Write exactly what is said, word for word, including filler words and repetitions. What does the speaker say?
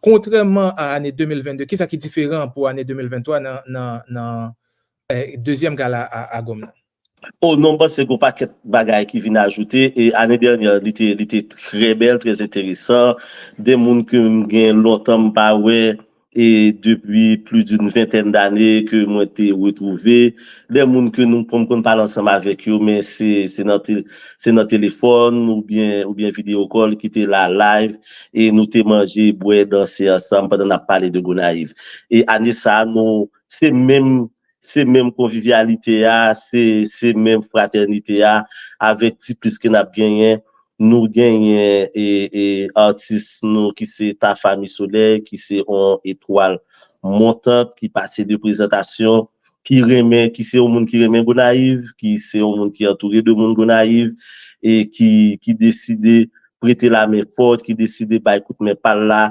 Kontrèman a ane de mil venn de, kisa ki diferan pou ane de mil venn twa nan, nan, nan eh, dezyèm gala a, a Gòm nan? O non, m panse gen yon pakèt bagay ki vin ajoute. E ane dènyè, li te, li te trè bèl, trè enteresan. De moun ke m gen lontan m pa wè, e depi plis d'une vingtaine d'années ke mwen te retwouve. De moun ke nou, m konn pale ansanm avèk yo, men se, se nan, te, se nan telefòn oubyen, oubyen video call ki te la live, e nou te manje, bwè, danse ansanm pandan n ap pale de Gonayiv. E ane sa a, nou, se menm se menm konvivyalite a, se, se menm fratènite a, avèk ti plis ke n ap genyen. Nou genyen e, e, atis nou ki se Tafa Mi Solèy, ki se yon etwal montant ki pase de prezantasyon, ki renmen, ki se yon moun ki renmen Gonayiv, ki se yon moun ki antoure de moun Gonayiv, e ki, ki deside prete lamen fò, ki deside bay kout men pa l la,